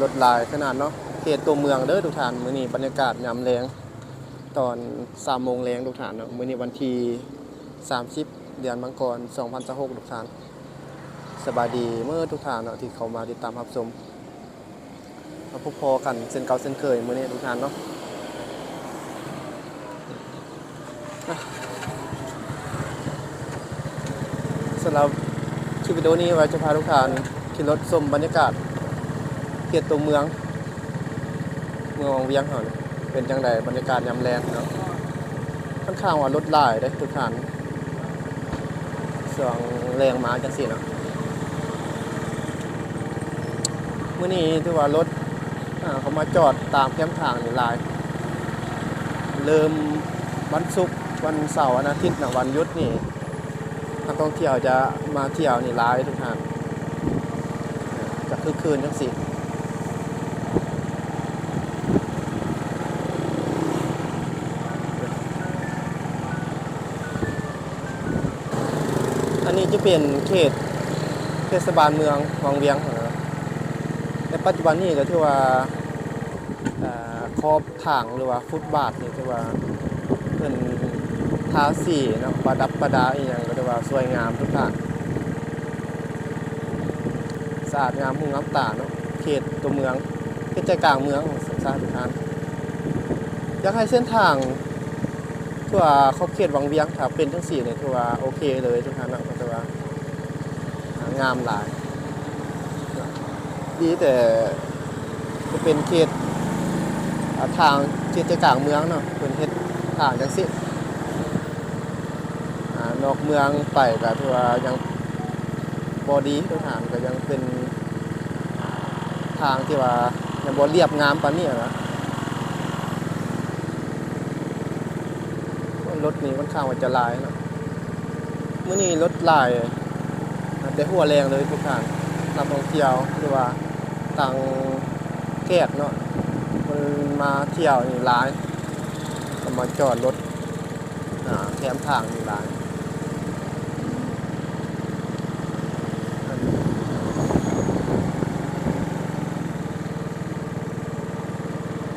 ລົດຫຼາຍຂະໜາດເນາະ ເຂດຕົວເມືອງເດີທຸກທ່ານ. ມື້ນີ້ບັນຍາກາດຍາມແລງ ຕອນສາມໂມງແລງທຸກທ່ານເນາະ. ມື້ນີ້ວັນທີສາມສິບ ເດືອນມັງກອນ ສອງພັນຊາວຫົກ ທຸກທ່ານ. ສະບາຍດີເໝິດທຸກທ່ານເນາະ ທີ່ເຂົ້າມາຕິດຕາມຮັບຊົມ. ມາພົບພໍ້ກັນເຊັ່ນເກົ່າເຊັ່ນເຄີຍມື້ນີ້ທຸກທ່ານເນາະ. ສຳລັບຄລິບວິດີໂອນີ້ ວ່າຈະພາທຸກທ່ານຂີ່ລົດຊົມບັນຍາກາດເຂດຕົວເມືອງ ເມືອງວັງວຽງເຮົານີ້ ເປັນຈັ່ງໃດບັນຍາກາດຍາມແລງເນາະ. ຂ້ອນຂ້າງວ່າລົດຫຼາຍເດ້ທຸກທ່ານ ຊ່ວງແລງມາຈັ່ງຊີ້ເນາະ. ມື້ນີ້ຖືວ່າລົດ ອ່າ ເຂົ້າມາຈອດຕາມແຄມທາງນີ້ຫຼາຍ. ເລີ່ມວັນສຸກ ວັນເສົາ ວັນອາທິດນະ ວັນຢຸດນີ້ ນັກທ່ອງທ່ຽວຈະມາທ່ຽວນີ້ຫຼາຍທຸກທ່ານ ຈະຄຶກຄື້ນຈັ່ງຊີ້. ອັນນີ້ຈະເປັນເຂດເທດສະບານເມືອງວັງວຽງເນາະ. ໃນປັດຈຸບັນນີ້ກໍຖືວ່າ ເອີ ຂອບທາງ ຫຼືວ່າຟຸດບາດນີ້ຖືວ່າເພິ່ນທາສີເນາະ ປະດັບປະດາອີ່ຫຍັງກໍຖືວ່າສວຍງາມທຸກທ່ານ ສະອາດງາມຫູງາມຕາເນາະ. ເຂດຕົວເມືອງ ເຂດໃຈກາງເມືອງ ວ່າຊັ້ນຊະທຸກທ່ານ. ຢາກໃຫ້ເສັ້ນທາງທົ່ວຂອບເຂດວັງວຽງ ຖ້າເປັນຈັ່ງຊີ້ນີ້ຖືວ່າໂອເຄເລີຍທຸກທ່ານເນາະ ເພາະວ່າ ອ່າ ງາມຫຼາຍ. ດີແຕ່ຈະເປັນເຂດ ອ່າ ທາງເຂດໃຈກາງເມືອງເນາະ ເພິ່ນເຮັດທາງຈັ່ງຊີ້. ອ່າ ນອກເມືອງໄປກໍຖືວ່າຍັງບໍ່ດີ ທາງກໍຍັງເປັນທາງທີ່ວ່າຍັງບໍ່ລຽບງາມປານນີ້ນະ. ລົດນີ້ຂ້ອນຂ້າງວ່າຈະຫຼາຍເນາະ. ມື້ນີ້ລົດຫຼາຍຕັ້ງແຕ່ຫົວແລງເລີຍທຸກທ່ານ. ນັກທ່ອງທ່ຽວ ຫຼືວ່າຕ່າງແຂກເນາະ ເພິ່ນມາທ່ຽວນີ້ຫຼາຍ ກໍມາຈອດລົດ ອ່າ ແຄມທາງນີ້ຫຼາຍ.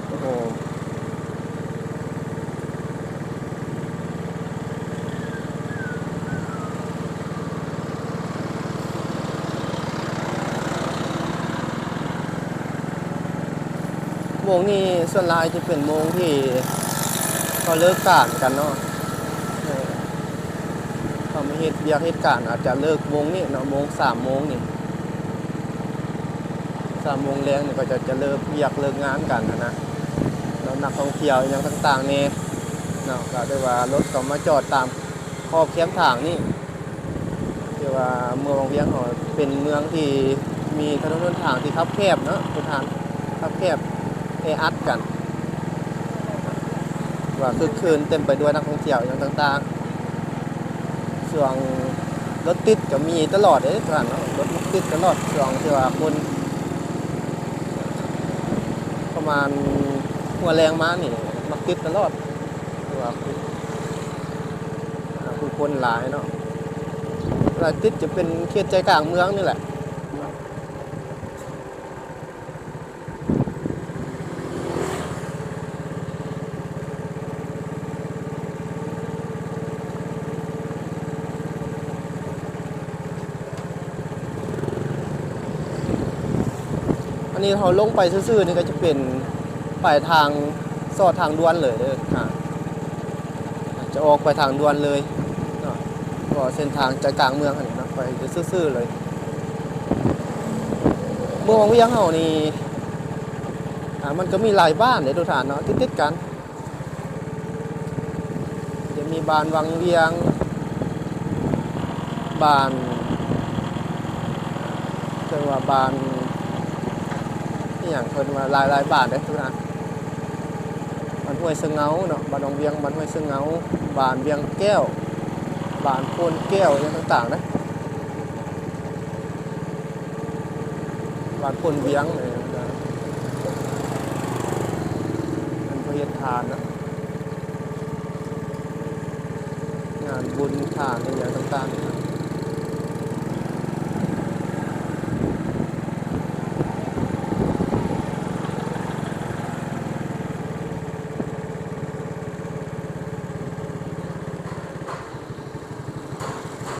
ໂອ້ໂຫ ໂມງນີ້ສ່ວນຫຼາຍຈະເປັນໂມງທີ່ເຂົາເລີກການກັນເນາະ. ເອີ ເຂົາມາເຮັດວຽກເຮັດການອາດຈະເລີກໂມງນີ້ເນາະ ໂມງ ສາມໂມງນີ້ ສາມໂມງແລງນີ້ເຂົາເຈົ້າຈະເລີກວຽກເລີກງານກັນຫັ້ນນະ. ແລ້ວນັກທ່ອງທ່ຽວອີ່ຫຍັງຕ່າງໆແດ່ເນາະ ກໍຖືວ່າລົດກໍມາຈອດຕາມຂອບແຄມທາງນີ້. ຖືວ່າເມືອງວັງວຽງເຮົາເປັນເມືອງທີ່ມີຖະໜົນຫົນທາງທີ່ຄັບແຄບເນາະ ເປັນທາງຄັບແຄບ ແອອັດກັນ ວ່າຄຶກຄື້ນເຕັມໄປດ້ວຍນັກທ່ອງທ່ຽວອີ່ຫຍັງຕ່າງໆ. ຊ່ວງລົດຕິດກໍມີຕະຫຼອດເດ້ທ່ານເນາະ ລົດມັກຕິດຕະຫຼອດ ຊ່ວງທີ່ວ່າຄົນປະມານຫົວແລງມານີ້ມັກຕິດຕະຫຼອດ ຄືວ່າ ອ່າ ຜູ້ຄົນຫຼາຍເນາະ ຫຼາຍຕິດຈະເປັນເຂດໃຈກາງເມືອງນີ້ແຫຼະ. ອັນນີ້ເຮົາລົງໄປຊື່ໆນີ້ກໍຈະເປັນປາຍທາງ ສອດທາງດ່ວນເລີຍເດີ ອ່າ ຈະອອກໄປທາງດ່ວນເລີຍເນາະ ເພາະວ່າເສັ້ນທາງໃຈກາງເມືອງຫັ້ນເນາະ ໄປຊື່ໆເລີຍ. ເມືອງວັງວຽງເຮົານີ້ ອ່າ ມັນກໍມີຫຼາຍບ້ານເດ້ທຸກທ່ານເນາະ ຕິດໆກັນ ຈະມີບ້ານວັງວຽງ ບ້ານ ເອີ້ນວ່າບ້ານອີ່ຫຍັງ ເອີ້ນວ່າຫຼາຍໆບ້ານເດ້ທຸກທ່ານ. ບ້ານຫ້ວຍສະເຫງົາເນາະ ບ້ານວັງວຽງ ບ້ານຫ້ວຍສະເຫງົາ ບ້ານວຽງແກ້ວ ບ້ານໂພນແກ້ວ ອີ່ຫຍັງຕ່າງໆເດ້ ບ້ານໂພນວຽງເດ້ ເພິ່ນເຮັດທານເນາະ ງານບຸນທານອີ່ຫຍັງຕ່າງໆ